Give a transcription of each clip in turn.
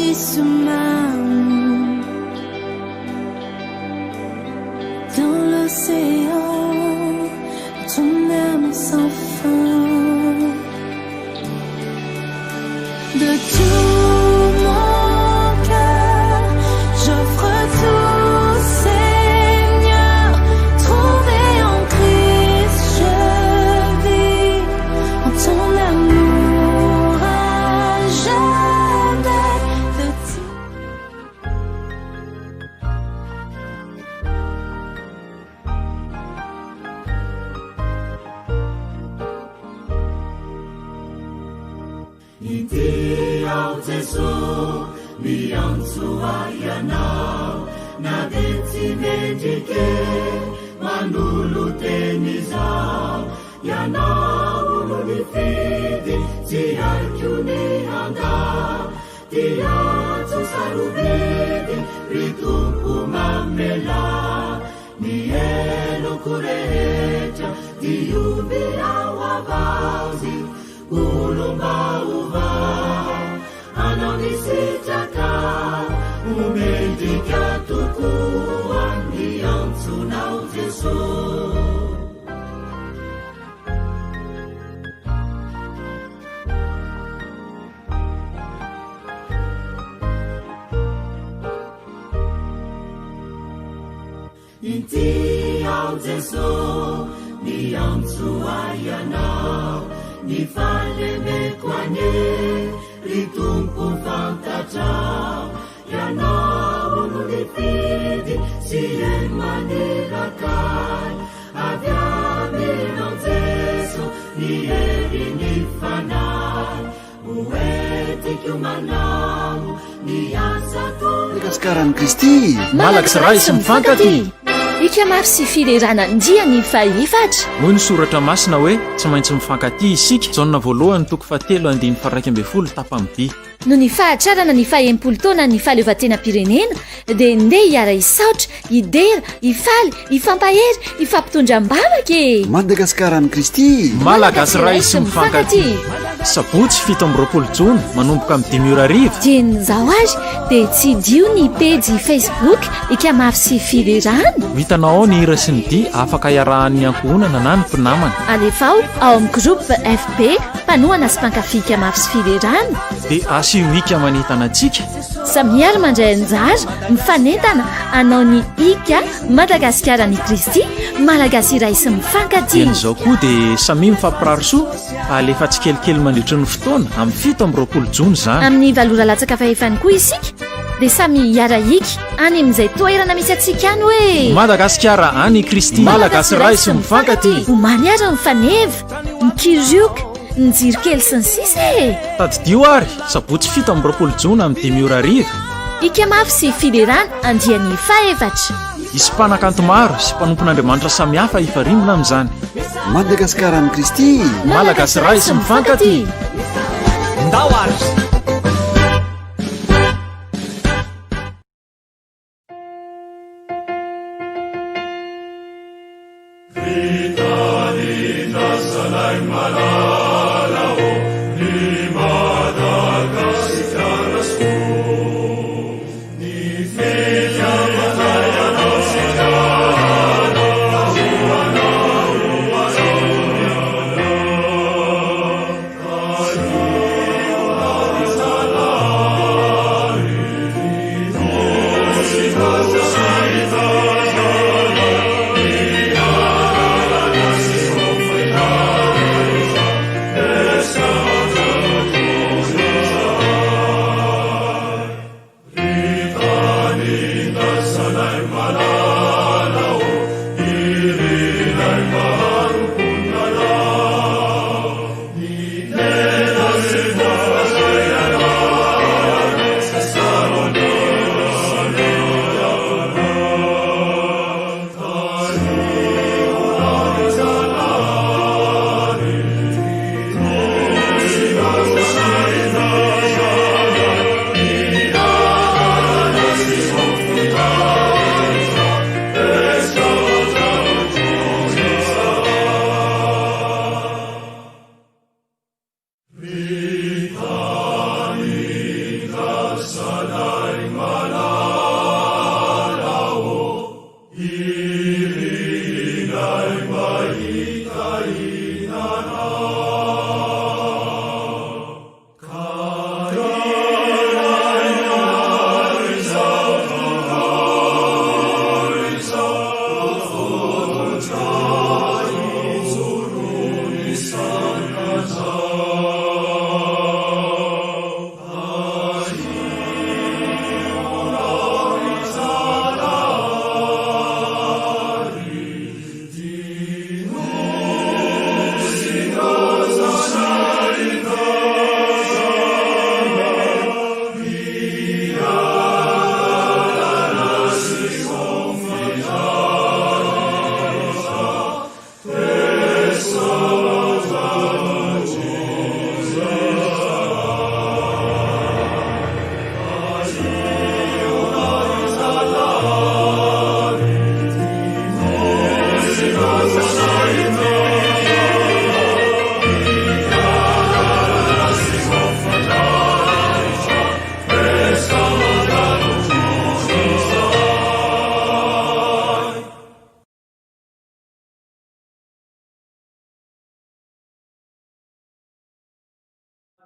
diso mamy Dans l'océan de ton amour sans fin De tout mon cœur j'offre tout Seigneur Trouvé en Christ je vis En ton amour à jamais De tout Ity aho Jeso, miantso ahy Ianao, na dia tsy mendrika e, manolo-tena izaho, Ianao no nifidy, tsy haiko ny handà, ty antso sarobidy, ry Tompo mamelà ny heloko rehetra, diovy aho havaozy. Olom-baovao, hanao ny sitrakao, ho mendrika tokoa ny antsonao Jeso. Inty aho Jeso, miantso ahy Ianao, ny fahalemeko anie, ry Tompo fantatrao, Ianao no nifidy sy eny maniraka ahy, avy aminao Jeso ny herin'ny Fanahy, ho entiko manao ny asa toy. Madagasikara an'i Kristy! Malagasy ray sy mifankatia! Ika mafy sy fiderana andiany fahefatra. Hoy ny soratra masina hoe tsy maintsy mifankatia isika, Jaona voalohany toko fahatelo andininy faha-11 tapany B. Noho ny fahatrarana ny faha-enimpolo taonan'ny fahaleovantenam-pirenena dia ndeha hiara-hisaotra, hidera, hifaly, hifampahery, hifampitondra am-bavaka e! Madagasikara an'i Kristy! Malagasy ray sy mifankatia! Sabotsy 27 jona manomboka amin'ny dimy ora hariva. Dieny izao ary dia tsidiho ny pejy Facebook Ikamafy sy Fiderana. Ho hitanao ao ny hira sy ny dihy afaka iarahan'ny ankohonana na ny mpinamana. Alefao ao amin'ny groupe FB mpanohana sy mpankafy Ikamafy sy Fiderana. Dia asio ika manentana antsika. Samia ary mandray anjara, mifanentana, hanao ny Ika Madagasikara an'i Kristy, Malagasy iray sy mifankatia. Dieny izao koa dia samia mifampirary soa fa alefa tsikelikely mandritry ny fotoana, amin'ny 27 jona izany. Amin'ny valo ora latsaka fahefany koa isika dia samy hiara-hiaka any amin'izay toerana misy antsika any hoe. Madagasikara an'i Kristy, Malagasy iray sy mifankatia. Omaly ary mifaneva, mikirioka, ny jiro kely sy ny sisa e! Tadidio ary, sabotsy 27 jona amin'ny dimy ora hariva. Ika mafy sy fiderana andiany fahefatra. Hisy mpanakanto maro sy mpanompon'Andriamanitra samihafa hifarimbona amin'izany. Madagasikara an'i Kristy! Malagasy ray sy mifankatia! Ndao ary!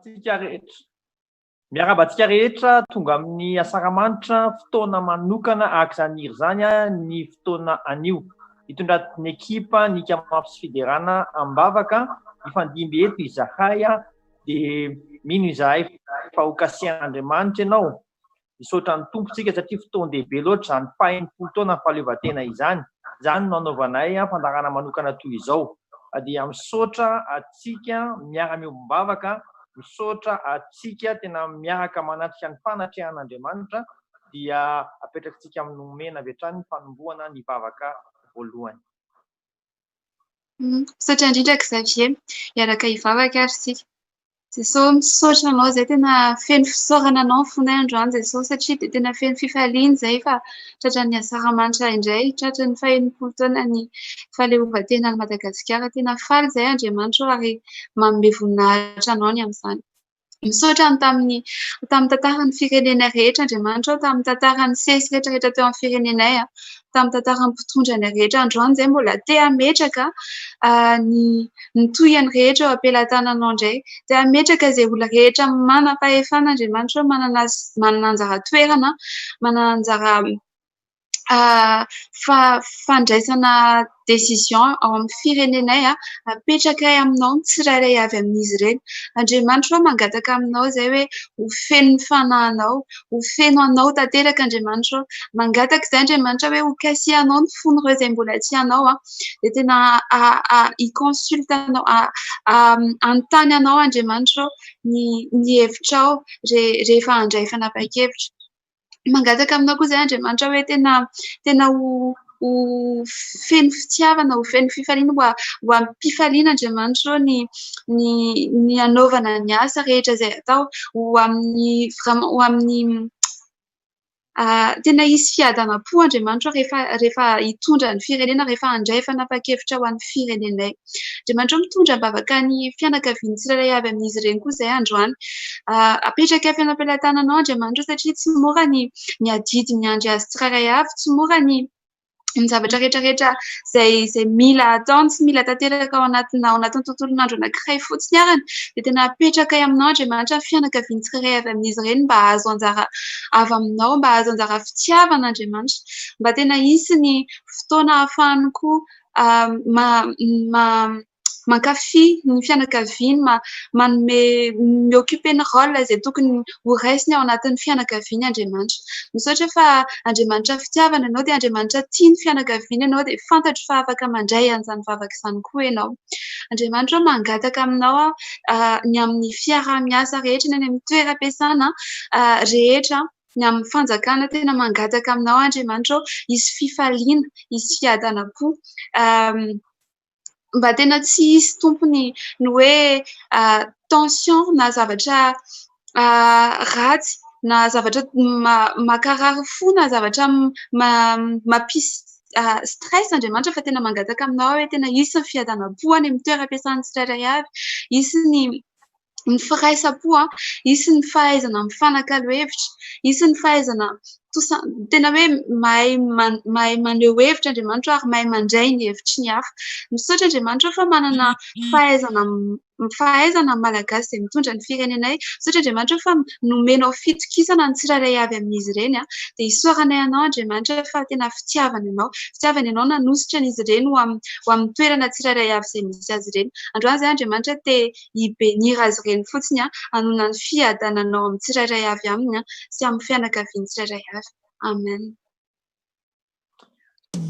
antsika rehetra. Miarahaba antsika rehetra tonga amin'ny Asaramanitra, fotoana manokana araka izany hira izany ny fotoana anio. Hitondra ny ekipa ny Ikamafy sy Fiderana am-bavaka, hifandimby eto izahay dia mino izahay fa ho kasihan'Andriamanitra ianao. Misaotra ny Tompo tsika satria fotoan-dehibe loatra izany faha-enimpolo taona ny fahaleovantena izany. Izany no anaovanay fandaharana manokana toy izao. Dia misaotra antsika miara-miombom-bavaka, misaotra antsika tena miaraka manatrika ny fanatrehan'Andriamanitra, dia apetrakitsika amin'ny nomena avy hatrany ny fanombohana ny vavaka voalohany. Misaotra indrindra Xavier. Hiaraka hivavaka ary isika. Jesosy misaotra anao izay tena feno fisaorana anao ny fonay androany Jesosy satria dia tena feno fifaliana izay fa tratran'ny asaramanitra indray, tratran'ny faha-enimpolo taonan'ny fahaleovantenan'i Madagasikara. Tena faly izay Andriamanitra ary manome voninahitra anao ny amin'izany. Misaotra ny tamin'ny tamin'ny tantaran'ny firenena rehetra Andriamanitra ô, tamin'ny tantaran'ny sesy rehetra rehetra teo amin'ny firenenay, tamin'ny tantaran'ny mpitondra ny rehetra. Androany izay mbola te hametraka ny ny tohiny rehetra eo am-pelatananao indray. Te hametraka izay olona rehetra manam-pahefana Andriamanitra ô, manana manana anjara toerana, manana anjara fandraisana décision ao amin'ny firenenay, apetrakay aminao ny tsirairay avy amin'izy ireny. Andriamanitra ô, mangataka aminao izahay hoe ho feno ny fanahinao, ho feno anao tanteraka Andriamanitra ô. Mangataka izahay Andriamanitra hoe ho kasihanao ny fon'ireo izay mbola tsy anao, dia tena hi-consulte anao, hanontany anao Andriamanitra ô ny ny hevitrao rehefa handray fanapahan-kevitra. Mangataka aminao koa izay Andriamanitra hoe tena tena ho ho feno fitiavana, ho feno fifaliana, ho ho am-pifaliana Andriamanitra ô ny ny ny hanaovana ny asa rehetra izay atao, ho amin'ny vraiment ho amin'ny tena hisy fiadanam-po Andriamanitra ô rehefa rehefa hitondra ny firenena, rehefa handray fanapahan-kevitra ho an'ny firenenay. Andriamanitra ô, mitondra am-bavaka ny fianakavian'ny tsirairay avy amin'izy ireny koa izahay androany. Apetraka feno am-pelatananao Andriamanitra ô satria tsy mora ny ny adidy miandry azy tsirairay avy, tsy mora ny ny zavatra rehetra rehetra izay izay mila ataony sy mila tanteraka ao anatina ao anatin'ny tontolon'andro anankiray fotsiny arany dia tena apetrakay aminao Andriamanitra ny fianakavian'ny tsirairay avy amin'izy ireny mba hahazo anjara avy aminao, mba hahazo anjara fitiavana Andriamanitra, mba tena hisy ny fotoana ahafahany koa mankafy ny fianakaviany, manome mi-occuper ny rôle izay tokony ho raisiny ao anatin'ny fianakaviany Andriamanitra. Misaotra fa Andriamanitra fitiavana ianao dia Andriamanitra tia ny fianakaviana ianao dia fantatro fa afaka mandray an'izany vavaka izany koa ianao. Andriamanitra ô, mangataka aminao aho ny amin'ny fiaraha-miasa rehetra ny any amin'ny toeram-piasana rehetra, ny amin'ny fanjakana tena mangataka aminao Andriamanitra ô, hisy fifaliana, hisy fiadanam-po. Mba tena tsy hisy tompony ny hoe tension na zavatra ratsy na zavatra mankarary fo na zavatra mampisy stress Andriamanitra fa tena mangataka aminao aho hoe tena hisy ny fiadanam-po any amin'ny toeram-piasan'ny tsirairay avy, hisy ny ny firaisam-po, hisy ny fahaizana mifanakalo hevitra, hisy ny fahaizana tena hoe mahay mahay maneho hevitra Andriamanitra ary mahay mandray ny hevitry ny hafa. Misaotra Andriamanitra fa manana fahaizana fahaizana ny Malagasy izay mitondra ny firenenay. Misaotra Andriamanitra fa nomenao fitokisana ny tsirairay avy amin'izy ireny. Dia isaoranay anao Andriamanitra fa tena fitiavana ianao. Fitiavana ianao nanositra an'izy ireny ho amin'ny ho amin'ny toerana tsirairay avy izay misy azy ireny. Androany izay Andriamanitra te hi-benir azy ireny fotsiny hanona ny fiadananao amin'ny tsirairay avy aminy sy amin'ny fianakaviany tsirairay avy. Amen.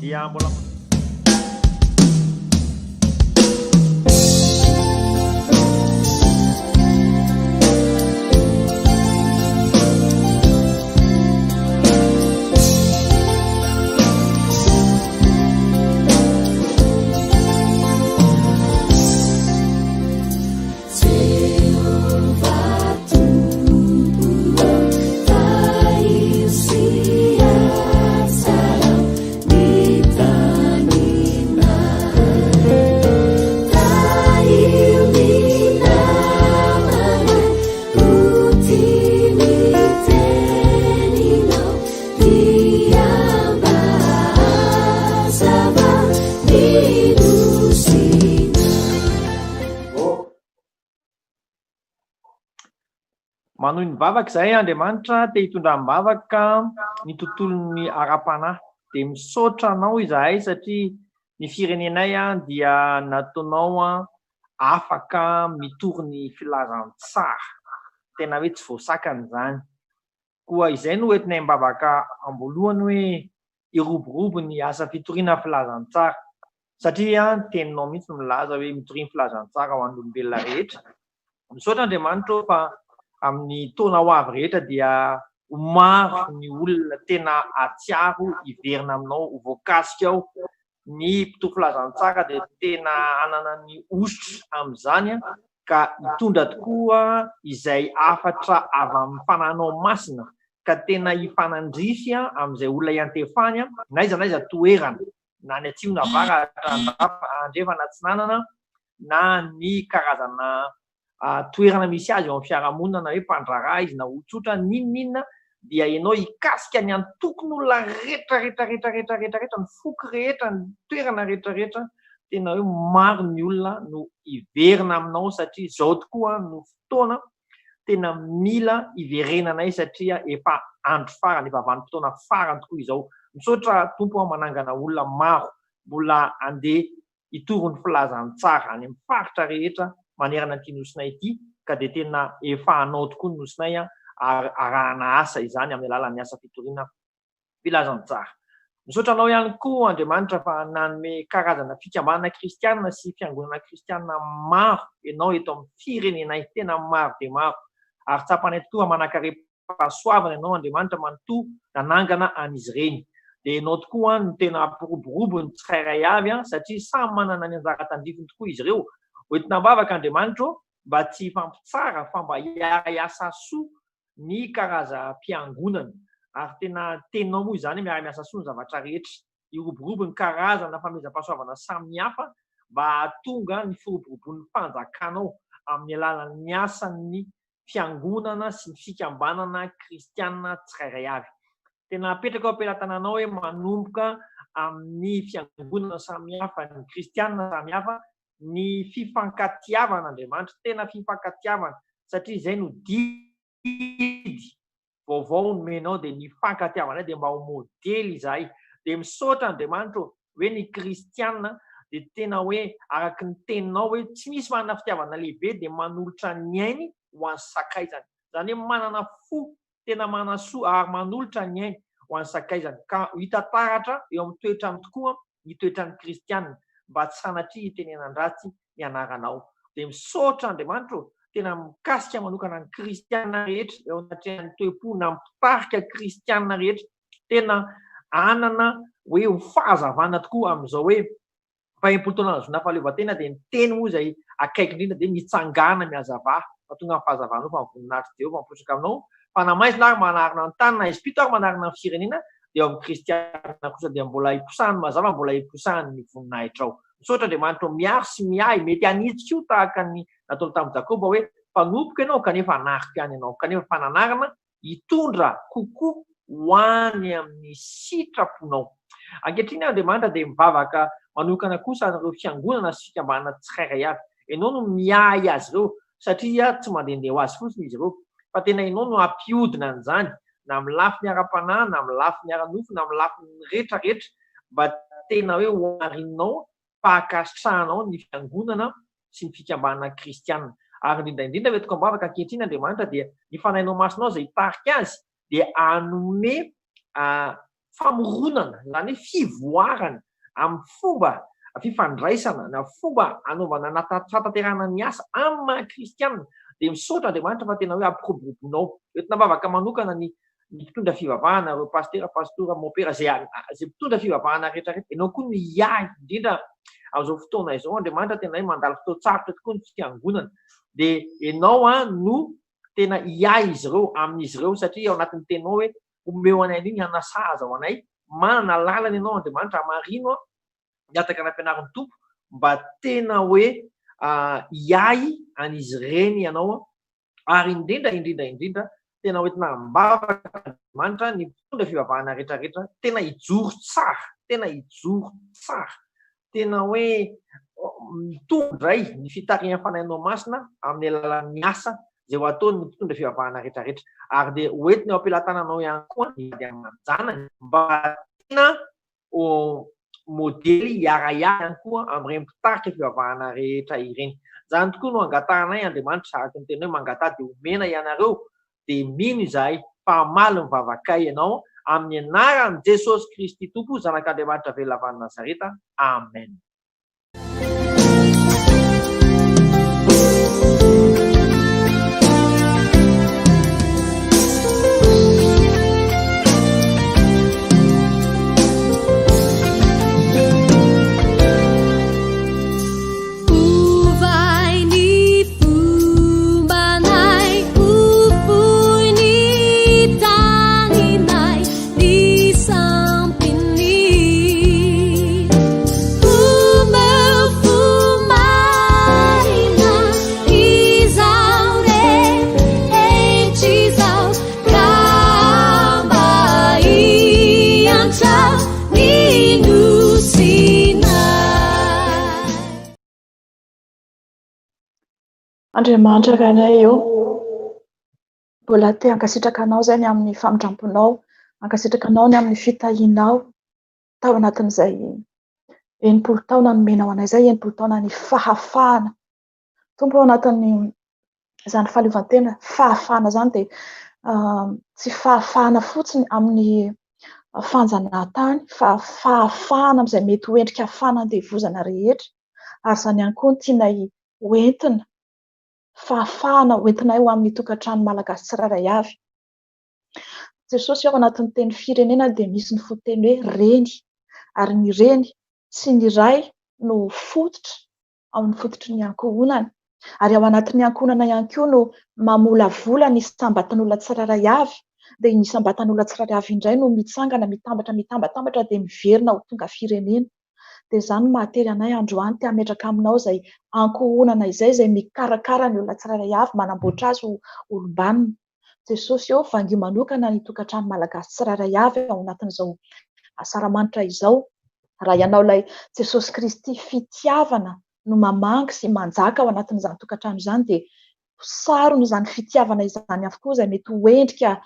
Dia mbola. Manohy ny vavaka izahay Andriamanitra te hitondra am-bavaka ny tontolon'ny ara-panahy. Dia misaotra Anao izahay satria ny firenenay dia nataonao afaka mitory ny filazantsara. Tena hoe tsy voasakana izany. Koa izay no entinay am-bavaka am-boalohany hoe hiroborobo ny asa fitoriana filazantsara. Satria ny teninao mihitsy no milaza hoe mitoria ny filazantsara ho an'ny olombelona rehetra. Misaotra Andriamanitra ô fa amin'ny taona ho avy rehetra dia ho maro ny olona tena hahatsiaro hiverina aminao, ho voakasika ao. Ny mpitory filazantsara dia tena hanana ny hosotra amin'izany ka hitondra tokoa izay hafatra avy amin'ny Fanahinao Masina ka tena hifanandrify amin'izay olona iantefany na aiza na aiza toerana. na any atsimo na avaratra, andrefana, atsinanana, na ny karazana toerana misy azy eo amin'ny fiarahamonina na hoe mpandraharaha izy na olon-tsotra, n'inon'inona dia ianao hikasika ny antokon'olona rehetra rehetra rehetra rehetra rehetra rehetra, ny foko rehetra, ny toerana rehetra rehetra, tena hoe maro ny olona no hiverina aminao satria izao tokoa no fotoana tena mila hiverenanay satria efa andro farany, efa vanim-potoana farany tokoa izao. Misaotra Tompo aho manangana olona maro mbola handeha hitory ny filazantsara any amin'ny faritra rehetra manerana ity nosinay ity ka dia tena efa anao tokoa ny nosinay ary arahana asa izany amin'ny alalan'ny asa fitoriana filazantsara. Misaotra anao ihany koa Andriamanitra fa nanome karazana fikambanana kristianina sy fiangonana kristianina maro ianao eto amin'ny firenenay, tena maro dia maro. Ary tsapanay tokoa fa manan-karem-pahasoavana ianao Andriamanitra manotoa nanangana an'izy ireny. Dia ianao tokoa no tena hampiroborobo ny tsirairay avy satria samy manana ny anjara tandrifiny tokoa izy ireo. Hoentina am-bavaka Andriamanitra ô mba tsy hifampitsara fa mba hiara-hiasa soa ny karazam-piangonana. Ary tena teninao moa izany hoe miara-miasa soa ny zavatra rehetra. Hiroborobo ny karazana fanomezam-pahasoavana samihafa mba hahatonga ny firoboroboan'ny fanjakanao amin'ny alalan'ny asan'ny fiangonana sy ny fikambanana kristiana tsirairay avy. Tena apetraka eo am-pelatananao hoe manomboka amin'ny fiangonana samihafa, ny kristiana samihafa, ny fifankatiavana Andriamanitra, tena fifankatiavana satria izay no didy vaovao nomenao dia ny fifankatiavanay dia mba ho modely izahay. Dia misaotra Andriamanitra ô, hoe ny kristiana dia tena hoe araka ny teninao hoe tsy misy manana fitiavana lehibe dia manolotra ny ainy ho an'ny sakaizany. Izany hoe manana fo tena manasoa ary manolotra ny ainy ho an'ny sakaizany ka ho hita taratra eo amin'ny toetrany tokoa ny toetran'ny kristiana mba tsy sanatria hitenenan-dratsy ny anaranao. Dia misaotra Andriamanitra ô, tena mikasika manokana ny kristiana rehetra eo anatrehan'ny toe-po na mpitarika kristiana rehetra tena hanana hoe ho fahazavana tokoa amin'izao hoe Fahenimpolo taona nahazoana fahaleovantena dia ny teny moa izay akaiky indrindra dia mitsangàna mihazavà fa tonga ny fahazavanao fa ny voninahitr'i Jehovah miposaka aminao fa na maizina ary manarona ny tany na haizim-pito ary manarona ny firenena dia eo amin'ny kristiana kosa dia mbola hiposahany mazava mbola hiposahany ny voninahitrao. Misaotra Andriamanitra ô miaro sy miahy mety hanitsy koa tahaka ny nataony tamin'i Jakoba hoe mpanompoko ianao kanefa anariko ihany ianao kanefa fananarana hitondra kokoa ho any amin'ny sitraponao. Ankehitriny Andriamanitra dia mivavaka manokana kosa an'ireo fiangonana sy fikambanana tsirairay avy. Ianao no miahy azy ireo satria tsy mandehandeha ho azy fotsiny izy ireo fa tena ianao no hampihodina an'izany na amin'ny lafiny ara-panahy na amin'ny lafiny ara-nofo na amin'ny lafiny rehetra rehetra mba tena hoe ho harinao fahankasitrahanao ny fiangonana sy ny fikambanana kristiana. Ary indrindra indrindra hoentiko am-bavaka ankehitriny Andriamanitra dia ny Fanahinao Masinao izay hitarika azy dia hanome famoronana, izany hoe fivoarana amin'ny fomba fifandraisana na fomba hanaovana na fahatanterahana ny asa amin'ny maha kristiana. Dia misaotra Andriamanitra fa tena hoe ampiroboroboinao. Hoentina am-bavaka manokana ny ny mpitondra fivavahana, ireo pasitera, pastora, mompera, izay izay mpitondra fivavahana rehetra rehetra, ianao koa no hiahy indrindra amin'izao fotoana izao, Andriamanitra tena hoe mandalo fotoan-tsarotra tokoa ny fiangonana, dia ianao an no tena hiahy izy ireo amin'izy ireo satria ao anatin'ny teninao hoe omeo anay anio ny hanasahaza ho anay, manana lalana ianao Andriamanitra, hamarino an ny hataka nampianarin'ny Tompo mba tena hoe hiahy an'izy ireny ianao an. Ary indrindra indrindra indrindra tena hoentina am-bavaka Andriamanitra ny mpitondra fivavahana rehetra rehetra tena hijoro tsara, tena hijoro tsara, tena hoe mitombo indray ny fitarihan'ny Fanahinao Masina amin'ny alalan'ny asa izay ho ataon'ny mpitondra fivavahana rehetrarehetra. Ary dia ho entiny eo am-pelatananao ihany koa ny vady aman-janany mba tena ho modely hiara-hiasa ihany koa amin'ireny mpitarika fivavahana rehetra ireny. Izany tokoa no angatahanay Andriamanitra, araka ny teny hoe mangataha dia homena ianareo, dia mino izahay fa hamaly ny vavakay Ianao, amin'ny anaran'i Jesosy Kristy Tompo, Zanak'Andriamanitra velona avy any Nazareta. Amen. Ovay ny fombanay, ofoy ny taninay, ny sampiny. Omeo fo marina izao rehetra izao, ka mba hiantrao ny nosinay. Andriamanitra Rainay ô, mbola te hankasitraka Anao izay ny amin'ny famindramponao, hankasitraka Anao ny amin'ny fitahianao tao anatin'izay 60 taona nomenao anay izay, 60 taona ny fahafahana. Tompo ao anatin'ny izany fahaleovantena, fahafahana izany dia tsy fahafahana fotsiny amin'ny fanjanahantany fa fahafahana amin'izay mety ho endrika fanandevozana rehetra ary izany ihany koa no tianay ho entina, fahafahana ho entinay ho amin'ny tokantrano malagasy tsirairay avy. Jesosy ao anatin'ny teny firenena dia misy ny fototeny hoe reny ary ny reny sy ny ray no fototra ao amin'ny fototry ny ankohonana ary ao anatin'ny ankohonana ihany koa no mamolavola ny isam-batan'olona tsirairay avy dia ny isam-batan'olona tsirairay avy indray no mitsangana mitambatra mitambatambatra dia miverina ho tonga firenena. Dia izany no mahatery anay androany te hametraka aminao izay ankohonana izay, izay mikarakara ny olona tsirairay avy, manamboatra azy ho olom-banona. Jesosy ô, vangio manokana ny tokantrano malagasy tsirairay avy ao anatin'izao asaramanitra izao. Raha Ianao ilay Jesosy Kristy fitiavana no mamangy sy manjaka ao anatin'izany tokantrano izany dia sarona izany fitiavana izany avokoa izay mety ho endrika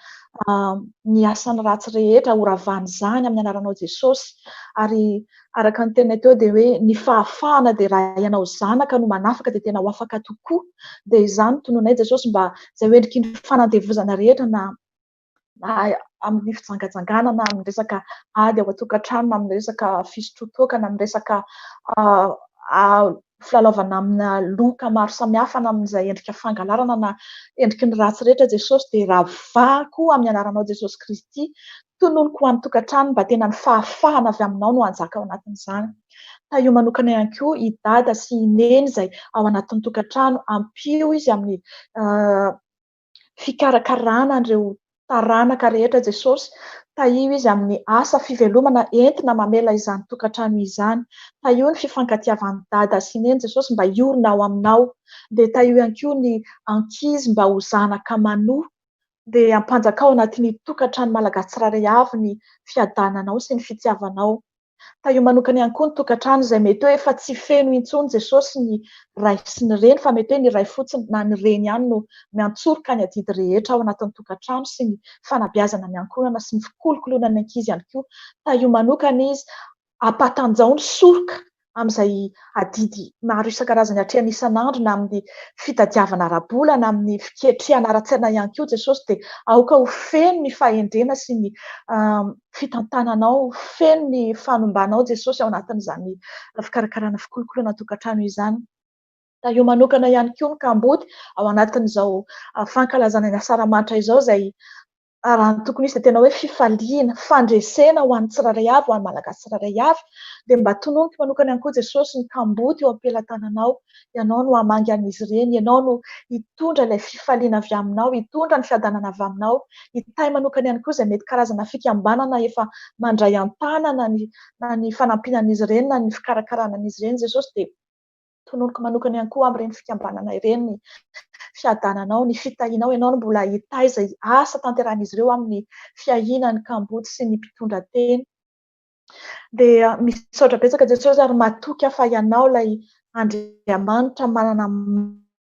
ny asan'ny ratsy rehetra ho ravan'izany amin'ny anaranao Jesosy. Ary araka ny teninay teo dia hoe ny fahafahana dia raha ianao zanaka no manafaka dia tena ho afaka tokoa. Dia izany no tononay Jesosy mba izay ho endriky ny fanandevozana rehetra na na amin'ny fijangajangana na amin'ny resaka ady ao an-tokantrano na amin'ny resaka fisotroan-toaka na amin'ny resaka filalaovana amina loka maro samihafa na amin'izay endrika fangalarana na endriky ny ratsy rehetra Jesosy dia ravako amin'ny anaranao Jesosy Kristy tononiko ho an'ny tokantrano mba tena ny fahafahana avy aminao no hanjaka ao anatin'izany. Tahio manokana ihany koa i Dada sy i Neny izay ao anatin'ny tokantrano, ampio izy amin'ny fikarakarana an'ireo taranaka rehetra Jesosy, tahio izy amin'ny asa fivelomana entina mamela izany tokantrano izany. Tahio ny fifankatiavan'i Dada sy Neny Jesosy mba hiorina ao aminao. Dia tahio ihany koa ny ankizy mba ho zanaka manoa. Dia ampanjakao anatin'ny tokantrano malagasy tsirairay avy ny fiadananao sy ny fitiavanao. Tahio manokana ihany koa ny tokantrano izay mety hoe efa tsy feno intsony Jesosy ny ray sy ny reny fa mety hoe ny ray fotsiny na ny reny ihany no miantsoroka ny adidy rehetra ao anatin'ny tokantrano sy ny fanabeazana ny ankohonana sy ny fikolokoloana ny ankizy ihany koa. Tahio manokana izy, ampatanjao ny soroka amin'izay adidy maro isan-karazany atrehany isan'andro na amin'ny fitadiavana ara-bola na amin'ny fiketrehana ara-tsaina ihany koa Jesosy dia aoka ho feno ny fahendrena sy ny fitantananao, feno ny fanombanao Jesosy ao anatin'izany fikarakarana fikolokoloana tokantrano izany. Tahio manokana ihany koa ny kamboty ao anatin'izao fankalazana ny asaramanitra izao izay raha ny tokony hisy dia tena hoe fifaliana, fandresena ho an'ny tsirairay avy, ho an'ny Malagasy tsirairay avy, dia mba tononiko manokana ihany koa Jesosy ny kamboty eo am-pelatananao, Ianao no hamangy an'izy ireny, Ianao no hitondra ilay fifaliana avy aminao, hitondra ny fiadanana avy aminao, hitahy manokana ihany koa izay mety karazana fikambanana efa mandray an-tanana ny na ny fanampiana an'izy ireny na ny fikarakarana an'izy ireny Jesosy dia Tononiko manokana ihany koa amin'ireny fikambanana ireny ny fiadananao, ny fitahianao. Ianao no mbola hitaiza izay asa tanterahin'izy ireo amin'ny fiahiana ny kamboty sy ny mpitondra tena. Dia misaotra betsaka Jesosy ary matoky aho fa Ianao ilay Andriamanitra manana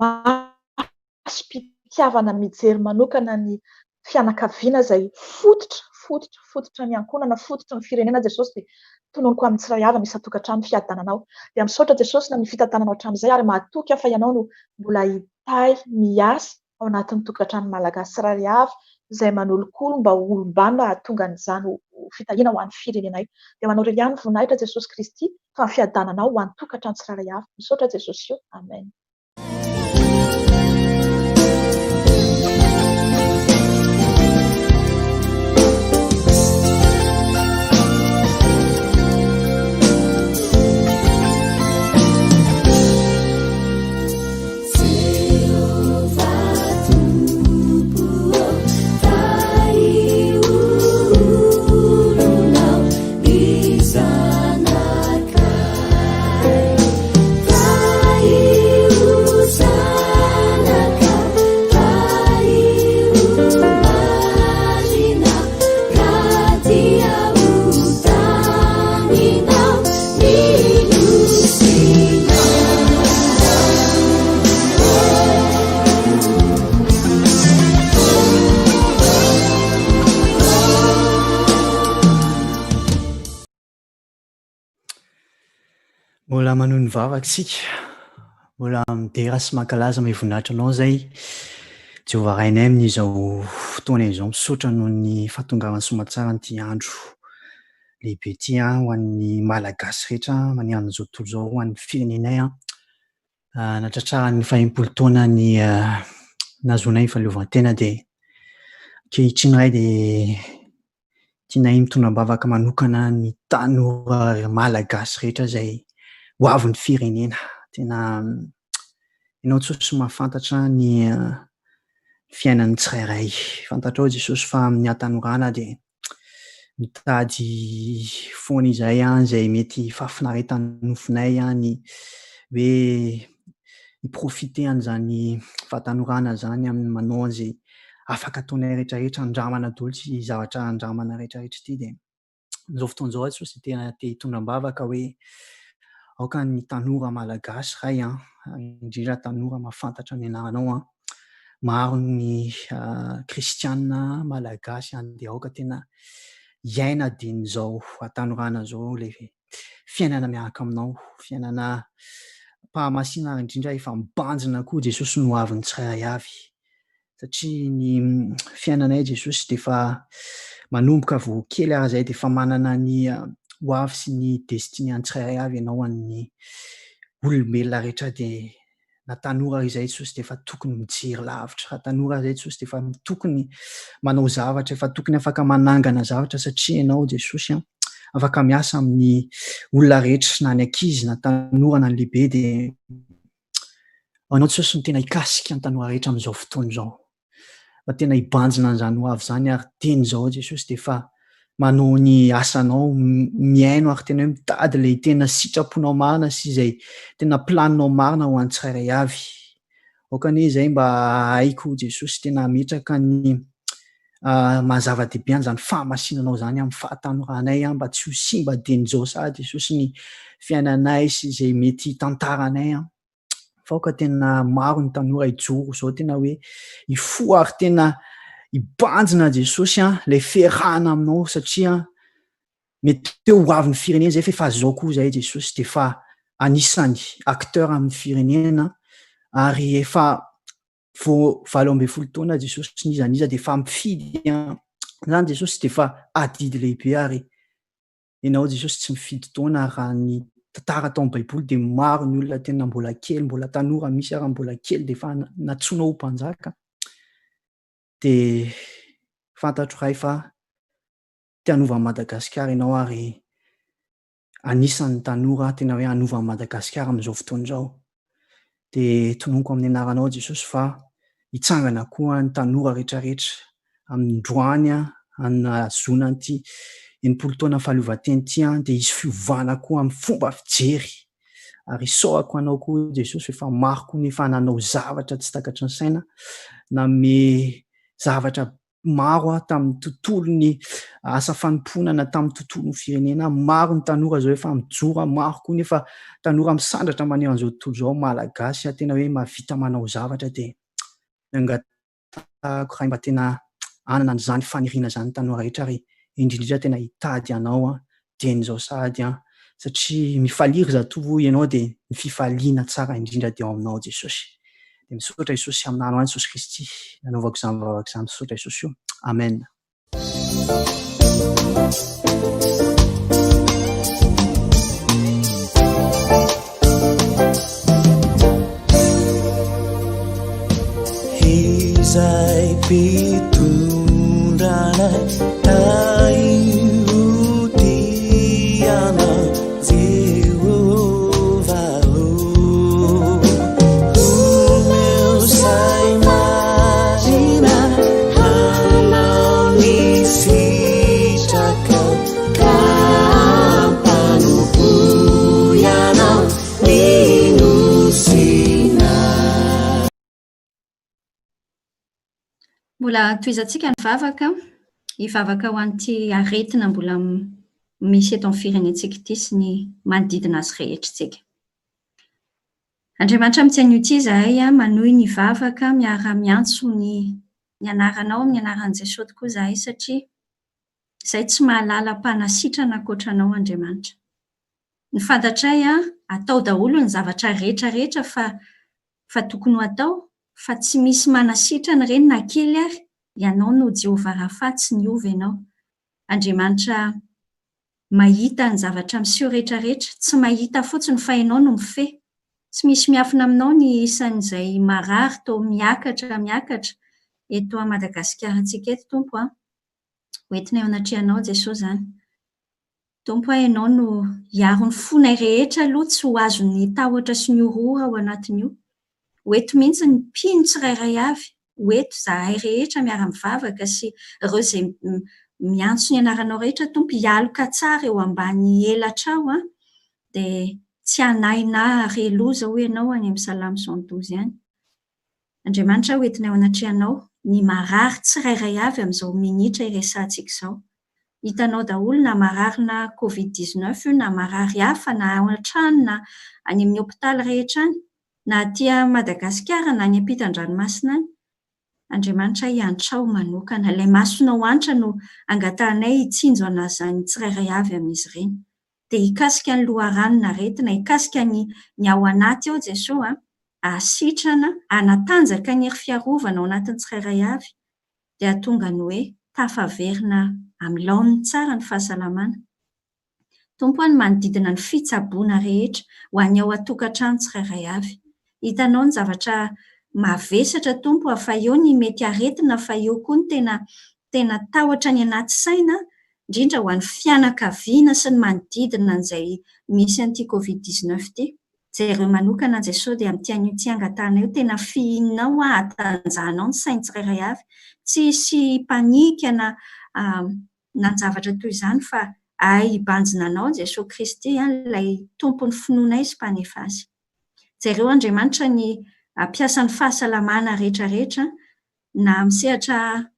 masom-pitiavana. fitiavana mijery manokana ny fianakaviana izay fototra, fototra, fototra ny ankohonana, fototry ny firenena Jesosy dia tononiko amin'ny tsirairay avy amin'ny isan-tokantrano ny fiadananao. Dia misaotra Jesosy ny amin'ny fitantananao hatramin'izay ary mahatoky aho fa Ianao no mbola hitahy miasa ao anatin'ny tokantrano malagasy tsirairay avy izay manolokolo mba ho olom-banona hahatonga an'izany ho fitahiana ho an'ny firenenay. Dia ho anao irery ihany ny voninahitra Jesosy Kristy fa ny fiadananao ho an'ny tokantrano tsirairay avy. Misaotra Jesosy o. Amen. Mbola manohy ny vavaka isika, mbola midera sy mankalaza amin'ny voninahitra anao izay Jehovah Rainay amin'izao fotoana izao. Misaotra noho ny fahatongavan'ny soamantsara an'ity andro lehibe ity ho an'ny Malagasy rehetra manerana an'izao tontolo izao, ho an'ny firenenay. Nahatratrarany fahenimpolo taona ny nahazoanay ny fahaleovantena dia ankehitriny iray dia tianay mitondra am-bavaka manokana ny tanora malagasy rehetra izay ho avin'ny firenena. Tena ianao Jesosy mahafantatra ny fiainan'ny tsirairay. Fantatrao Jesosy fa amin'ny hatanorana dia mitady foana izahay izay mety fahafinaretan'ny nofonay ny hoe hi-profiter an'izany fahatanorana izany amin'ny manao an'izay afaka ataonay rehetrarehetra, andramana daholo ity zavatra andramana rehetrarehetra ity dia amin'izao fotoana izao aho Jesosy dia tena te hitondra am-bavaka hoe aoka ny tanora malagasy Ray an, indrindra tanora mahafantatra ny anaranao an, maro ny kristiana malagasy an, dia aoka tena hiaina dian'izao hatanorana izao ilay fiainana miaraka aminao, fiainana am-pahamasina ary indrindra efa mibanjina koa Jesosy ny ho avin'ny tsirairay avy. Satria ny fiainanay Jesosy dia efa manomboka vao kely ary izay dia efa manana ny ho avy sy ny destinée an'ny tsirairay avy ianao an'ny olombelona rehetra dia na tanora ary izay Jesosy dia efa tokony mijery lavitra, raha tanora ary izay Jesosy dia efa tokony manao zavatra, efa tokony afaka manangana zavatra satria ianao Jesosy an, afaka miasa amin'ny olona rehetra na ny ankizy na tanora na ny lehibe dia anao Jesosy no tena hikasika ny tanora rehetra amin'izao fotoana izao. Fa tena hibanjina an'izany ho avy izany ary teny izao Jesosy dia efa manao ny asanao, mihaino ary tena hoe mitady ilay tena sitraponao marina sy izay tena planinao marina ho an'ny tsirairay avy. Aoka anie izay mba haiko Jesosy tena hametraka ny maha zava-dehibe an'izany fahamasinanao izany amin'ny fahatanoranay mba tsy ho simba dieny izao sahady Jesosy ny fiainanay sy izay mety hitantaranay. Fa aoka tena maro ny tanora hijoro izao tena hoe hifoha ary tena hibanjina Jesosy an, ilay fiarahana aminao satria mety hoe ho avy ny firenena izay fa efa izao koa izay Jesosy dia efa anisany acteur amin'ny firenena ary efa vao 18 taona Jesosy n'iza n'iza dia efa mifidy an. Izany Jesosy dia efa adidy lehibe ary Ianao Jesosy tsy mifidy taona raha ny tantara tao amin'ny baiboly dia maro ny olona tena mbola kely, mbola tanora, misy ara mbola kely dia efa nantsoinao ho mpanjaka. Dia fantatro Ray fa te hanova an'i Madagasikara ianao ary anisan'ny tanora tena hoe hanova an'i Madagasikara amin'izao fotoana izao. Dia tononiko amin'ny anaranao Jesosy fa hitsangana koa ny tanora rehetrarehetra amindroany nahazoana an'ity 60 taona fahaleovantena ity dia hisy fiovana koa amin'ny fomba fijery. Ary isaorako anao koa Jesosy fa efa maro koa ny efa nanao zavatra tsy takatry ny saina, nanome zavatra maro aho tamin'ny tontolon'ny asa fanompoana na tamin'ny tontolon'ny firenena. Maro ny tanora izao efa mijoro, maro koa nefa tanora misandratra maneho an'izao tontolo izao, malagasy tena hoe mahavita manao zavatra dia. Angatahako Ray mba tena hanana an'izany faniriana izany ny tanora rehetra ary indrindra indrindra tena hitady Anao an, dieny izao sahady an, satria mifalia ry zatovo hoy Ianao dia ny fifaliana tsara indrindra dia ao Aminao Jesosy. Dia misaotra Jesosy amin'ny anaran'i Jesosy Kristy nanaovako izany vavaka izany. Misaotra Jesosy o. Amen. Izay mpitondra anay tahio tiana Jehovah ô. Omeo saina hanao ny sitrakao ka ampanompoy anao ny nosinao. Mbola tohizantsika ny vavaka, hivavaka ho an'ity aretina mbola misy eto amin'ny firenentsika ity sy ny manodidina azy rehetra isika. Andriamanitra amin'ity anio ity izahay manohy ny vavaka miara-miantso ny ny anaranao amin'ny anaran'i Jesoa tokoa izahay satria izahay tsy mahalala mpanasitrana ankoatra anao Andriamanitra. Ny fantatray atao daholo ny zavatra rehetra rehetra fa fa tokony ho atao fa tsy misy manasitrana ireny na kely ary, Ianao no Jehovah Rapha tsy niova Ianao. Andriamanitra mahita ny zavatra miseho rehetra rehetra, tsy mahita fotsiny fa Ianao no mifehy. Tsy misy miafina aminao ny isan'izay marary toa miakatra miakatra eto Madagasikarantsika eto Tompo a. Ho entina eo anatrehanao Jesoa izany. Tompo a, Ianao no hiaro ny fonay rehetra aloha tsy ho azon'ny tahotra sy ny horohoro ao anatin'io. Ho eto mihitsy ny mpino tsirairay avy, ho eto izahay rehetra miara-mivavaka sy ireo izay miantso ny anaranao rehetra Tompo, hialoka tsara eo ambany elatrao an, dia tsy hanahy na hare loza hoy Ianao any amin'ny Salamo 112 any. Andriamanitra ho entina eo anatrehanao ny marary tsirairay avy amin'izao minitra iresahantsika izao. Hitanao daholo na marary na covid 19 io na marary hafa na ao an-trano na any amin'ny hopitaly rehetra any na aty Madagasikara na any ampitan-dranomasina any. Andriamanitra iantrao manokana. Ilay masonao antra no angatahanay hitsinjo an'izany tsirairay avy amin'izy ireny. Dia hikasika ny loharanon'aretina, hikasika ny ny ao anaty ao Jesoa a, hahasitrana, hanatanjaka ny hery fiarovana ao anatin'ny tsirairay avy, dia hahatonga ny hoe tafaverina amin'ny laoniny tsara ny fahasalamana. Tompo a, ny manodidina ny fitsaboana rehetra ho an'ny ao an-tokantrano tsirairay avy. Hitanao ny zavatra mavesatra Tompo a, fa eo ny mety aretina fa eo koa ny tena tena tahotra any anaty saina, indrindra ho an'ny fianakaviana sy ny manodidina an'izay misy an'ity covid 19 ity. Jereo manokana Jesoa dia amin'ity anio ity angatahanay io tena fihininao hahatanjahanao ny sain'ny tsirairay avy. Tsy hisy panique na na ny zavatra toy izany fa ahay hibanjina anao Jesoa Kristy ilay Tompon'ny finoanay sy Mpanefa azy. Jereo Andriamanitra ny mpiasan'ny fahasalamana rehetra rehetra na amin'ny sehatra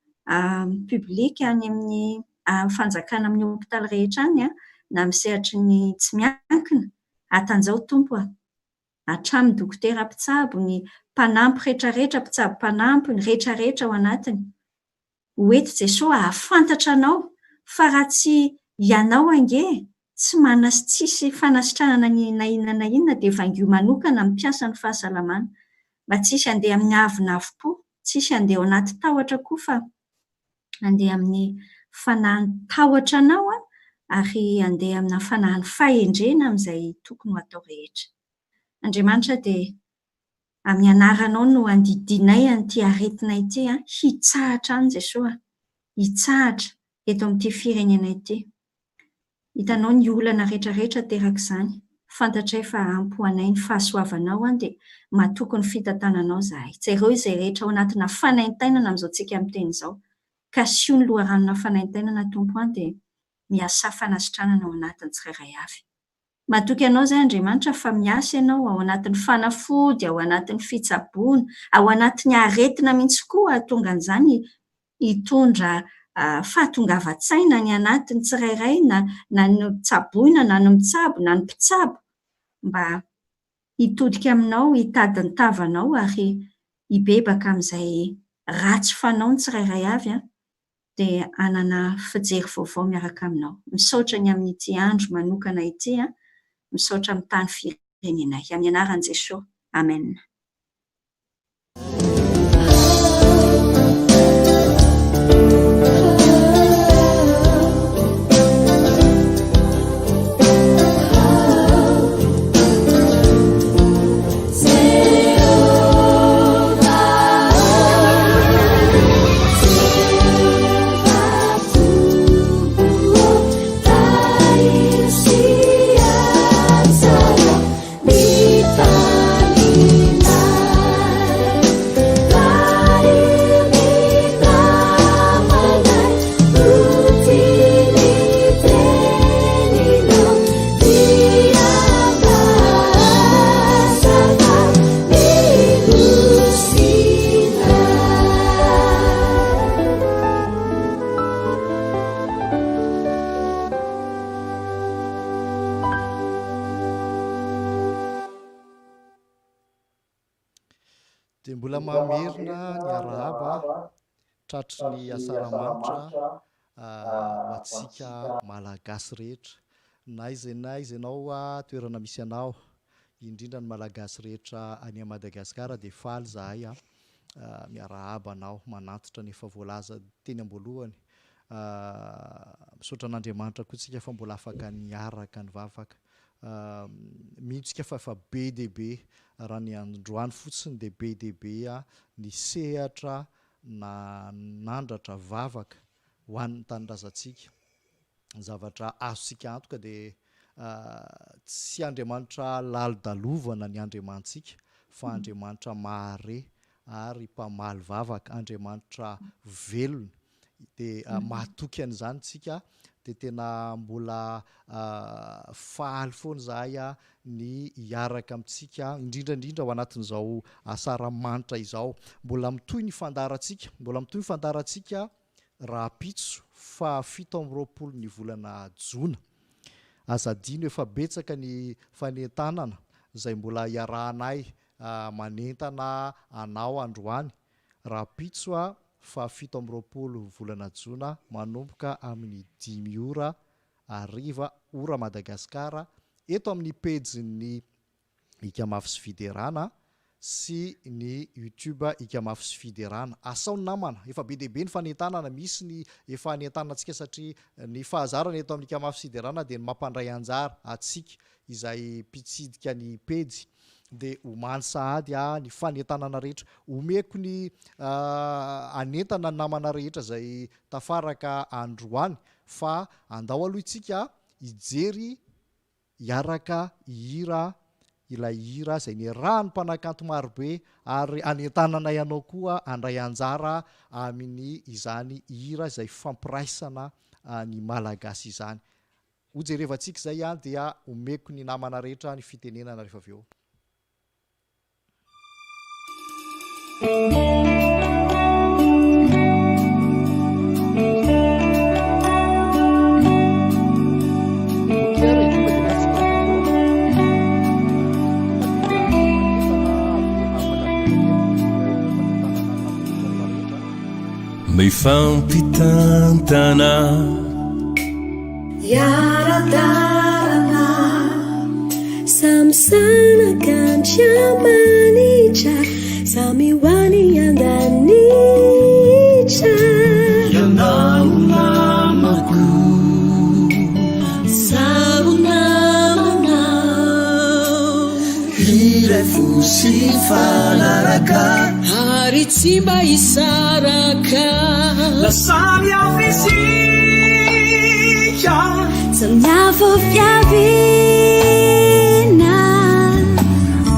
public any amin'ny fanjakana amin'ny hopitaly rehetra any na amin'ny sehatry ny tsy miankina. Hatanjao Tompo a! Hatramin'ny dokotera mpitsabo, ny mpanampy rehetra rehetra, mpitsabo mpanampy, ny rehetra rehetra ao anatiny. Ho eto Jesoa hahafantatra anao fa raha tsy ianao ange tsy manas tsisy fanasitranana ny na inona na inona dia vangio manokana amin'ny mpiasan'ny fahasalamana mba tsisy handeha amin'ny avonavom-po, tsisy handeha ao anaty tahotra koa fa handeha amin'ny fanahin'ny tahotra anao ary handeha amina fanahin'ny fahendrena amin'izay tokony ho atao rehetra. Andriamanitra dia Amin'ny anaranao no andidianay an'ity aretina ity hitsahatra any Jesoa a! Hitsahatra eto amin'ity firenena ity. Hitanao ny olana rehetra rehetra aterak'izany. Fantatray fa ampy ho anay ny fahasoavanao an dia matoky ny fitantananao izahay. Jereo izay rehetra ao anatina fanaintainana amin'izao tsika miteny izao. Kasiho ny loharanona fanaintainana Tompo an dia miasà fanasitranana ao anatin'ny tsirairay avy. Matoky anao izay Andriamanitra fa miasa ianao ao anatin'ny fanafody, ao anatin'ny fitsaboana, ao anatin'ny aretina mihitsy koa hahatonga an'izany hitondra fahatongavan-tsaina any anatin'ny tsirairay na na ny tsaboina na ny mitsabo na ny mpitsabo mba hitodika aminao, hitady ny tavanao ary hibebaka amin'izay ratsy fanao ny tsirairay avy dia hanana fijery vaovao miaraka aminao. Misaotra ny amin'ity andro manokana ity, misaotra amin'ny tany firenenay. Amin'ny anaran'i Jesoa. Amen. Dia mbola mamerina ny arahaba tratry ny asaramanitra ho antsika Malagasy rehetra. Na aiza na aiza ianao toerana misy anao, indrindra ny Malagasy rehetra any Madagasikara dia faly izahay miarahaba anao manantitra ny efa voalaza teny am-boalohany. Misaotra an'Andriamanitra koa tsika fa mbola afaka niaraka nivavaka. Mino tsika fa efa be dia be, raha ny androany fotsiny dia be dia be ny sehatra nanandratra vavaka ho an'ny tanindrazantsika. Ny zavatra azontsika antoka dia tsy Andriamanitra lalodalovana ny Andriamanitsika fa Andriamanitra mahare ary mpamaly vavaka, Andriamanitra velona. Dia mahatoky an'izany tsika dia tena mbola faly foana izahay ny hiaraka amintsika indrindra indrindra ao anatin'izao asaramanitra izao. Mbola mitohy ny fandaharantsika, mbola mitohy ny fandaharantsika rahampitso faha 27 ny volana jona. Aza adino efa betsaka ny fanentanana izay mbola iarahanay manentana anao androany rahampitso faha 27 volana jona manomboka amin'ny dimy ora hariva ora Madagasikara eto amin'ny pejin'ny Ika Mafy sy Fiderana sy ny YouTube Ika Mafy sy Fiderana. Asao ny namana, efa be dia be ny fanentanana, misy ny efa anentanana antsika satria ny fahazarana eto amin'ny Ika Mafy sy Fiderana dia ny mampandray anjara antsika izay mpitsidika ny pejy dia omany sahady ny fanentanana rehetra. Omeko ny hanentana ny namana rehetra izay tafaraka androany fa andao aloha isika hijery hiaraka hihira ilay hira izay niarahan'ny mpanakanto marobe ary hanentananay anao koa handray anjara amin'ny izany hira izay fampiraisana ny Malagasy izany. Hojerevantsika izay dia omeko ny namana rehetra ny fitenenana rehefa avy eo. Mifampitantana. Hiara-dalana. Samy zanak'Andriamanitra, samy ho any an-danitra. Ianao namako, Izaho namanao. Hiray fo sy hifanaraka. Ary tsy mba hisaraka. Na samy hafa isika. Samy hafa fiaviana.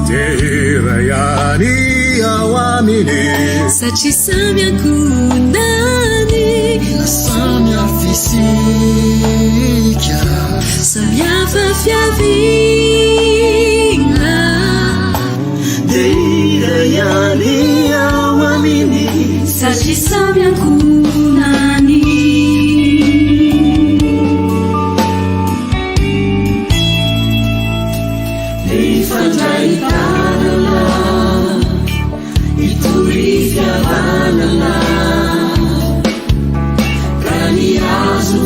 Dia iray ihany ao aminy. Satria samy ankohonany. Na samy hafa isika. Samy hafa fiaviana. Dia iray ihany ao aminy. Satria samy ankohonany. Mifandray tanana, hitory fihavanana. ny hazo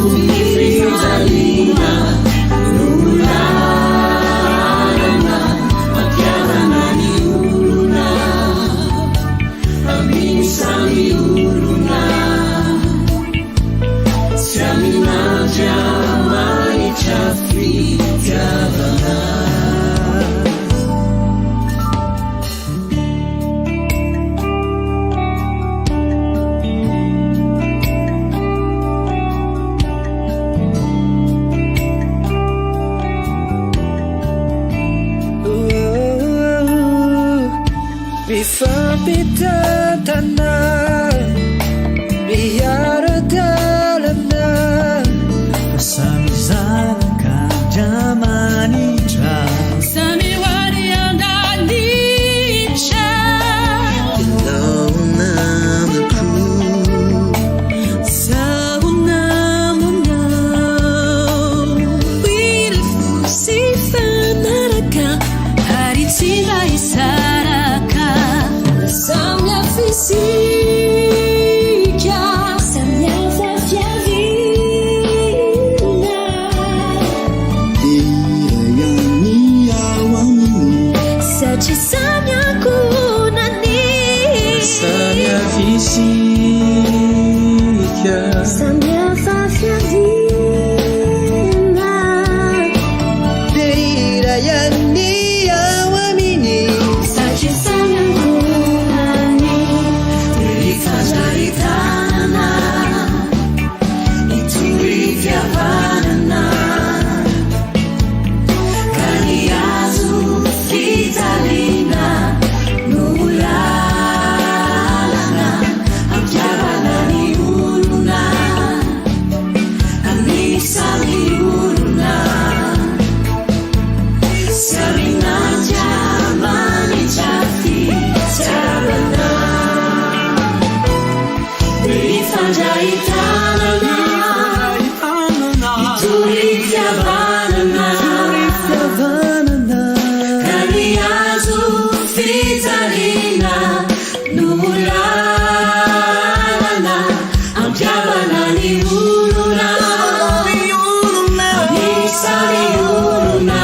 fijaliana no lalana mampihavana ny olona amin'ny samy olona. Tsy amin'Andriamanitra fitiavana. Mifampitantana, miara-dalana. Fa samy zanak'Andriamanitra. Samy ho any an-danitra. Ianao namako. Zaho namanao. Hira fo sy fanaraka ary tsy mba hisaraka. Samy hafa isika, samy hafa fiaviana. Dia iray ihany ao aminy. Satria samy ankohonany. Samy hafa isika. Samy hafa fiaviana. Dia iray ihany ao aminy. Satria samy ankohonany. Dia hifandray tanana, hitory fihavanana. Ka ny hazo fijaliana no lalana hampihavana ny olona amin'ny samy olona. Tsy amin'Andriamanitra fitiavana. Dia hifandray tanana, hitory fihavanana. Ka ny hazo fijaliana no lalana hampihavana ny olona amin'ny samy olona.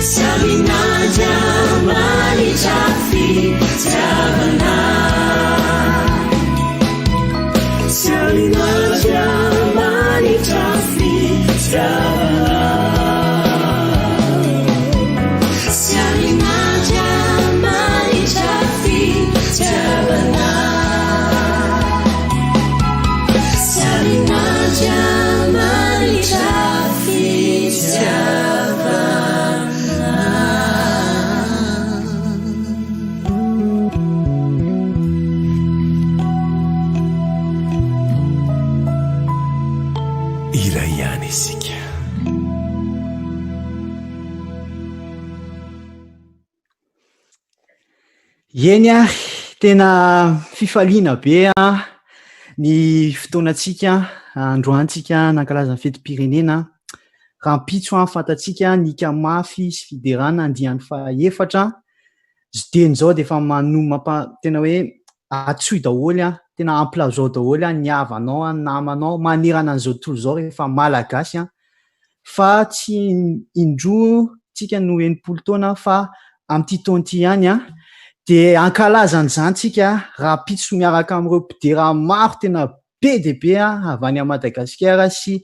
Tsy amin'Andriamanitra fitiavana. Tsy amin'Andriamanitra fitiavana. Tsy amin'Andriamanitra fitiavana. Tsy amin'Andriamanitra fitiavana. Iray ihany isika. Eny ary, tena fifaliana be ny fotoanantsika androantsika nankalaza ny fetim-pirenena. Rahampitso fantatsika ny hika mafy sy fiderana andiany fahaefatra. Dieny izao dia efa manompa tena hoe antsoy daholo, tena ampilazao daholo ny havanao, ny namanao manerana an'izao tontolo izao rehefa malagasy fa tsy indroa tsika no 60 taona fa amin'ity taona ity ihany dia hankalaza an'izany tsika rahampitso miaraka amin'ireo mpidera maro tena be dia be avy any Madagasikara sy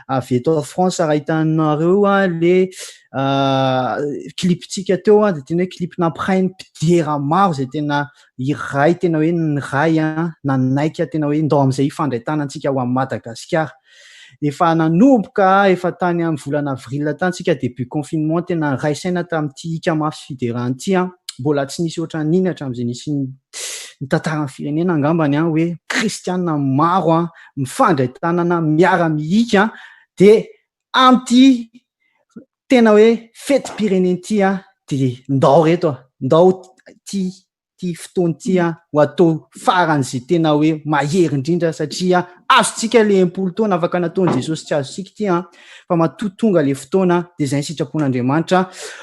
avy eto France raha hitanareo le clip-tsika teo dia tena hoe clip nampiray ny mpidera maro izay tena iray tena hoe niray nanaika tena hoe ndao amin'izay hifandray tanantsika ho an'i Madagasikara. Efa nanomboka efa tany amin'ny volana avril tany tsika début confinement tena niray saina tamin'ity hika mafy sy fiderana ity mbola tsy nisy ohatran'iny hatramin'izay nisy ny tantaran'ny firenena angambany hoe kristiana maro mifandray tanana miara-mihika dia amin'ity tena hoe fetim-pirenena ity dia ndao reto ndao ity. Ity fotoana ity ho atao faran'izay tena hoe mahery indrindra satria azontsika ilay 60 taona afaka nataon'i Jesosy tsy azontsika ity an, fa matoa tonga ilay fotoana dia izay ny sitrapon'Andriamanitra.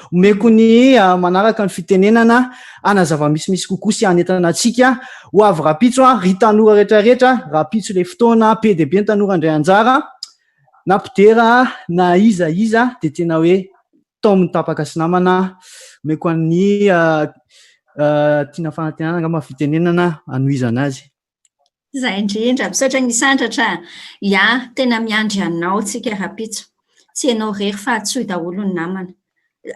Omeko ny manaraka ny fitenenana hanazava misimisy kokoa sy hanentana antsika ho avy rahampitso an, ry tanora rehetra rehetra, rahampitso ilay fotoana, be dia be ny tanora handray anjara, na mpidera na iza iza dia tena hoe taomin'ny tapaka sy namana, omeko an'i Tiana Fanantenana angamba ny fitenenana hanohizana azy. Izay indrindra, misaotra an'i Sandratra. Ya, tena miandry anao tsika rahampitso. Tsy ianao irery fa antsoy daholo ny namana.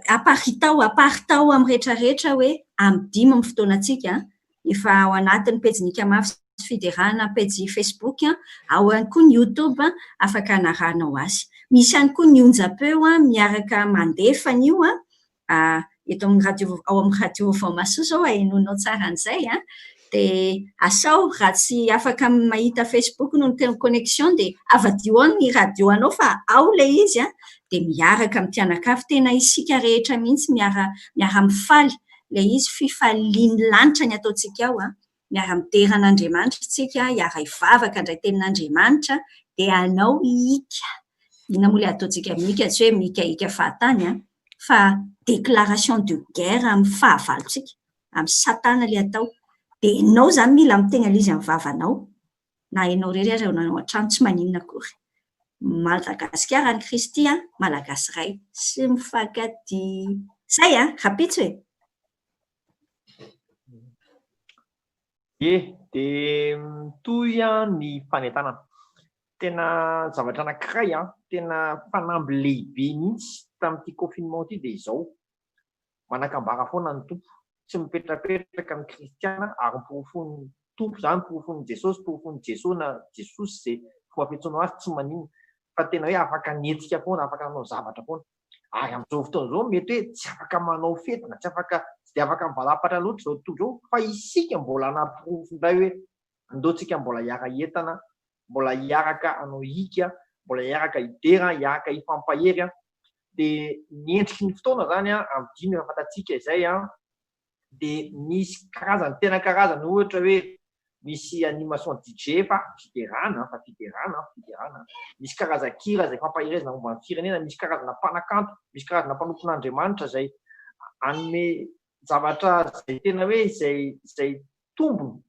Aparitao, aparitao amin'ny rehetrarehetra hoe amin'ny dimy ny fotoanantsika. Efa ao anatin'ny pejy Nika Mafy sy Fiderana, pejy Facebook, ao ihany koa ny YouTube, afaka anarahanao azy. Misy ihany koa ny onjam-peo miaraka mandefa an'io eto amin'ny radio, ao amin'ny radio Vaovao Mahasoa izao ahenoanao tsara an'izay an, dia asao raha tsy afaka mahita Facebook noho ny connexion dia avadio ao ny radio anao fa ao ilay izy an, dia miaraka amin'ny mpianakavy, tena isika rehetra mihitsy miara miara-mifaly, ilay izy fifalian'ny lanitra ny ataontsika ao an, miara-midera an'Andriamanitra isika, hiara-hivavaka handray tenin'Andriamanitra, dia hanao hika. Inona moa ilay ataontsika mika? Tsy hoe mikaika fahatany an, fa déclaration de guerre amin'ny fahavalontsika, amin'ny satana ilay atao. Dia ianao izany mila miteny an'ilay izy amin'ny vavanao, na ianao irery ary ao an-trano tsy maninona akory. Madagasikara an'i Kristy an, Malagasy iray sy mifankatia. Izay an, rahampitso e! Ie, dia mitohy ny fanentanana. Tena zavatra anankiray an, tena fanamby lehibe mihitsy tamin'ity confinement ity dia izao, manan-kambara foana ny Tompo, tsy mipetrapetraka ny kristiana ary porofoin'ny Tompo izany, porofoin'i Jesosy, porofoin'i Jesoa na Jesosy izay fomba fiantsoanao azy tsy maninona fa tena hoe afaka nihetsika foana, afaka nanao zavatra foana. Ary amin'izao fotoana izao mety hoe tsy afaka manao fety na tsy afaka tsy dia afaka mivalapatra loatra izao tontolo izao fa isika mbola hanaporofo indray hoe andao tsika mbola hiara-hientana, mbola hiaraka hanao hika, mbola hiaraka hidera, hiaraka hifampahery. Dia ny endriky ny fotoana izany amin'ny dimy efa fantatsika izay dia misy karazany, tena karazany ohatra hoe misy animation DJ fa fiderana fa fiderana fiderana, misy karazan-kira izay fampaherezana momba ny firenena, misy karazana mpanakanto, misy karazana mpanompon'Andriamanitra izay hanome zavatra izay tena hoe izay izay tombony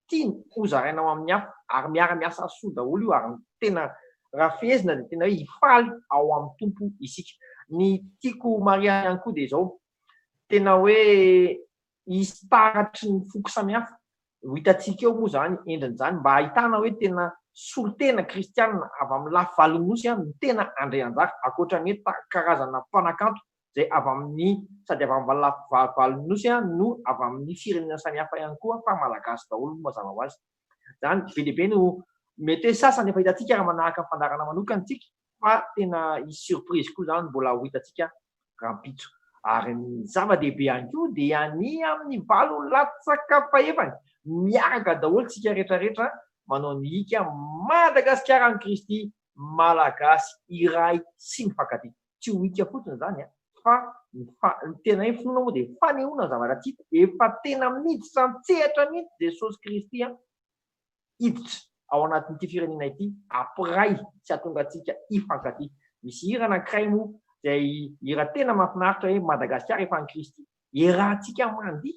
tiany ho zaraina ho amin'ny hafa ary miara-miasa soa daholo io ary ny tena raha fehezina dia tena hoe hifaly ao amin'ny Tompo isika. Ny tiako marihana ihany koa dia izao, tena hoe hisy taratry ny foko samihafa ho hitantsika eo moa izany endriny izany mba hahitana hoe tena solontena kristianina avy amin'ny lafy valon'ny nosy no tena handray anjara ankoatra ny hoe karazana mpanakanto izay avy amin'ny sady avy amin'ny lafy valon'ny nosy no avy amin'ny firenena samihafa ihany koa fa malagasy daholo moa mazava ho azy izany be dia be no mety hoe sasany efa hitantsika raha manahaka ny fandaharana manokana isika fa tena hisy surprise koa izany mbola ho hitantsika rahampitso. Ary ny zava-dehibe ihany koa dia ny amin'ny valo latsaka fahefany, miaraka daholo tsika rehetra rehetra manao ny hika Madagasikara an'i Kristy, Malagasy iray sy mifankatia. Tsy ho hika fotsiny izany an, fa ny fa, ny tena hoe finoana moa dia fanehoana ny zavatra tsy hita, efa tena miditra an-tsehatra mihitsy Jesosy Kristy an, hiditra ao anatin'ity firenena ity hampiray sy hahatonga antsika hifankatia. Misy hira anankiray moa izay hira tena mahafinaritra hoe Madagasikara efa an'i Kristy. Iarahantsika mandihy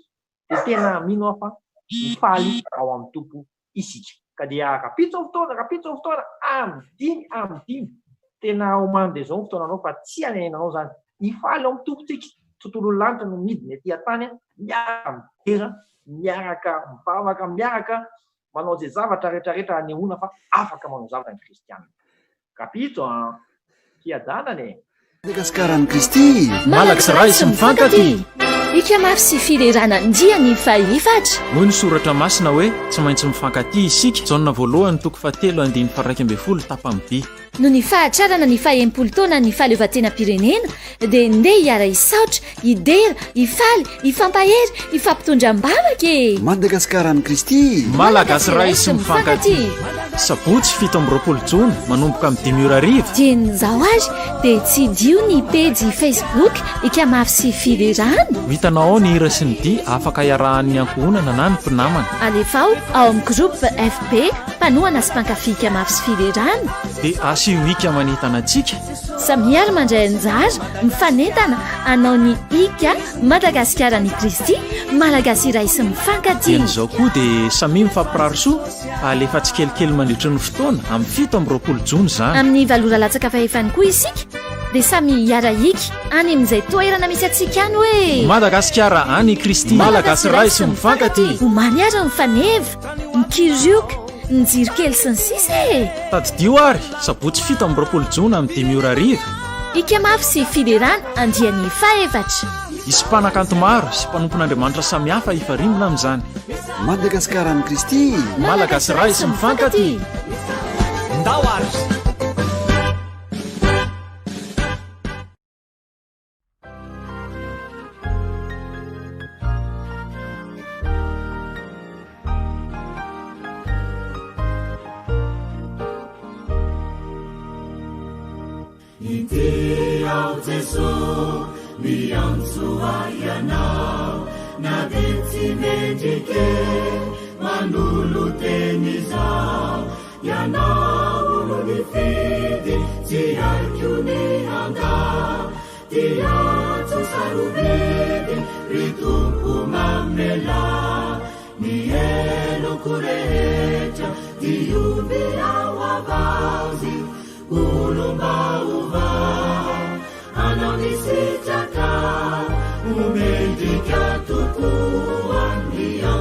dia tena mino aho fa hifaly ao amin'ny Tompo isika. Ka dia rahampitso ny fotoana, rahampitso ny fotoana, amin'ny dimy, amin'ny dimy. Tena omano dia izao ny fotoananao fa tsy hanenenanao izany. Hifaly ao amin'ny Tompo tsika. Tontolon'ny lanitra no midina ety an-tany, miara-midera, miaraka mivavaka, miaraka manao izay zavatra rehetra rehetra hanehoana fa afaka manao zavatra ny kristiana. Rapitso an! Fiadanana e! Madagasikara an'i Kristy! Malaky sy ray sy mifankatia! Ika mafy sy fiderana andiany fahefatra. Hoy ny soratra masina hoe tsy maintsy mifankatia isika, Jaona voalohany toko fahatelo andininy faha-11 tapany B. Noho ny fahatrarana ny faha-60 taonan'ny fahaleovantenam-pirenena dia ndeha hiara-hisaotra, hidera, hifaly, hifampahery, hifampitondra am-bavaka e! Madagasikara an'i Kristy! Malagasy iray sy mifankatia! Sabotsy 27 jona manomboka amin'ny dimy ora hariva. Dieny izao ary dia tsidiho ny pejy Facebook Ikamafy sy Fiderana. Ho hitanao. Hitanao ao ny hira sy ny dihy afaka iarahan'ny ankohonana na ny mpinamana. Alefao ao amin'ny groupe FB mpanohana sy mpankafy Ika Mafy sy Fiderana. Dia asio Ika manentana antsika. Samia ary mandray anjara, mifanentana, hanao ny Ika Madagasikara an'i Kristy, Malagasy iray sy mifankatia. Dieny izao koa dia samia mifampirary soa fa alefa tsikelikely mandritry ny fotoana, amin'ny 27 jona izany. Amin'ny valo ora latsaka fahefany koa isika dia samy hiara-hiaka any amin'izay toerana misy antsika any hoe. Madagasikara any Kristy, Malagasy iray sy mifankatia. Omaly ary mifaneva, mikirioka, ny jiro kely sy ny sisa e! Tadidio ary, sabotsy 27 jona amin'ny dimy ora hariva. Ika mafy sy fiderana andiany fahefatra. Hisy mpanakanto maro sy mpanompon'Andriamanitra samihafa hifarimbona amin'izany. Madagasikara an'i Kristy! Malagasy iray sy mifankatia! Ndao ary! Inty aho Jeso miantso ahy Ianao na dia tsy mendrika manolo-teny izaho Ianao no nifidy tsy haiko ny handà Ty antso sarobidy ry Tompo mamelà Ny heloko rehetra diovy.